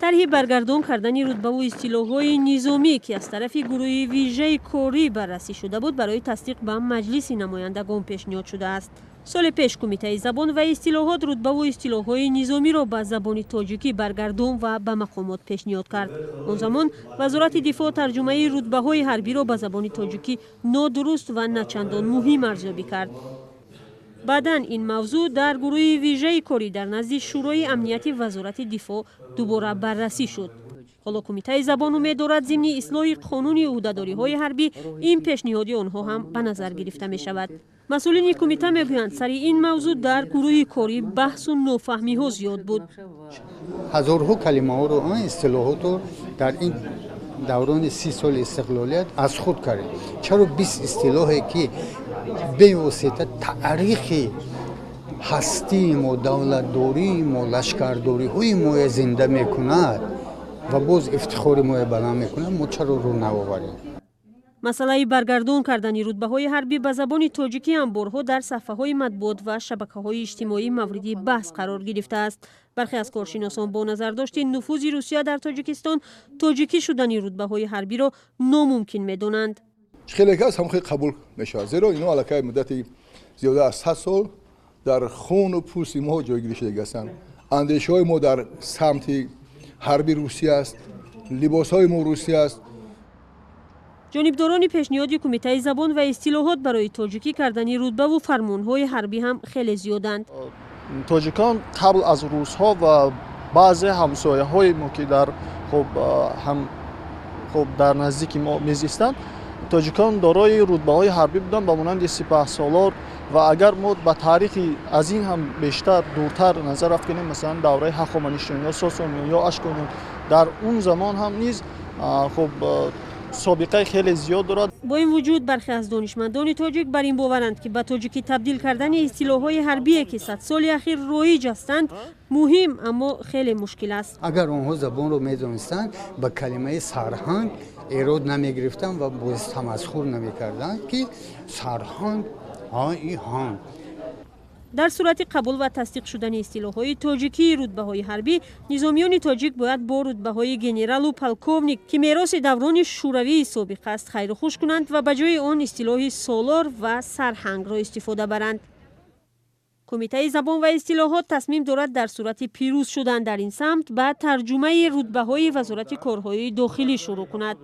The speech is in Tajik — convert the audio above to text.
Тарҳи баргардон кардани рутбаву истилоҳҳои низомӣ, ки аз тарафи гурӯҳи вижаи корӣ баррасӣ шуда буд, барои тасдиқ ба Маҷлиси намояндагон пешниҳод шудааст. Соли пеш Кумитаи забон ва истилоҳот рутбаву истилоҳҳои низомиро ба забони тоҷикӣ баргардон ва ба мақомот пешниҳод кард. Он замон Вазорати дифоъ тарҷумаи рутбаҳои ҳарбиро ба забони тоҷикӣ нодуруст ва начандон муҳим арзёбӣ кард. Баъдан ин мавзӯъ дар гурӯҳи вижаи корӣ дар назди Шӯрои амнияти Вазорати дифоъ дубора баррасӣ шуд. Ҳоло Кумитаи забон умед дорад, зимни ислоҳи қонуни ӯҳдадориҳои ҳарбӣ ин пешниҳоди онҳо ҳам ба назар гирифта мешавад. Масъулини кумита мегӯянд, сари ин мавзӯъ дар гурӯҳи корӣ баҳсу нофаҳмиҳо зиёд буд. Ҳазорҳо калимаҳоро, истилоҳотро дар ин даврони 30 соли истиқлолият аз худ кардем. Чаро 20 истилоҳе, ки бевосита таърихи ҳастии мо, давлатдории мо, лашкардориҳои моя зинда мекунад ва боз ифтихори моя баланд мекунад, мо чаро рӯ наоварем? Масъалаи баргардон кардани рутбаҳои ҳарбӣ ба забони тоҷикӣ ҳам борҳо дар саҳфаҳои матбуот ва шабакаҳои иҷтимоӣ мавриди баҳс қарор гирифтааст. Бархе аз коршиносон бо назардошти нуфузи Русия дар Тоҷикистон тоҷикӣ шудани рутбаҳои ҳарбиро номумкин медонанд. Хеле кас ҳам хеле қабул мешавад, зеро ино аллакай муддати зиёда аз 100 сол дар хуну пӯсти мо ҷойгирӣ шудагӣ ҳастанд. Андешаҳои мо дар самти ҳарби Русия аст, либосҳои мо русия аст. Ҷонибдорони пешниҳоди Кумитаи забон ва истилоҳот барои тоҷикӣ кардани рутбаву фармонҳои ҳарбӣ ҳам хеле зиёданд. Тоҷикон қабл аз русҳо ва баъзе ҳамсояҳои мо, ки дар хуб ҳам хуб дар наздики мо мезистанд, тоҷикон дорои рутбаҳои ҳарбӣ буданд, ба монанди сипаҳсолор. Ва агар мо ба таърихи аз ин ҳам бештар дуртар назар афканем, масалан, давраи Ҳахоманишиён ё Сосониён ё Ашкониён, дар он замон ҳам низ хуб собиқаи хеле зиёд дорад. Бо ин вуҷуд, бархе аз донишмандони тоҷик бар ин боваранд, ки ба тоҷикӣ табдил кардани истилоҳҳои ҳарбие, ки садсоли ахир роиҷ ҳастанд, муҳим, аммо хеле мушкил аст. Агар онҳо забонро медонистанд, ба калимаи сарҳанг эрод намегирифтанд ва боз тамасхур намекарданд, ки сарҳанг и ҳанг. Дар сурати қабул ва тасдиқ шудани истилоҳҳои тоҷикии рутбаҳои ҳарбӣ, низомиёни тоҷик бояд бо рутбаҳои генералу полковник, ки мероси даврони шӯравии собиқ аст, хайру хуш кунанд ва ба ҷои он истилоҳи солор ва сарҳангро истифода баранд. Кумитаи забон ва истилоҳот тасмим дорад, дар сурати пирӯз шудан дар ин самт, ба тарҷумаи рутбаҳои Вазорати корҳои дохилӣ шурӯъ кунад.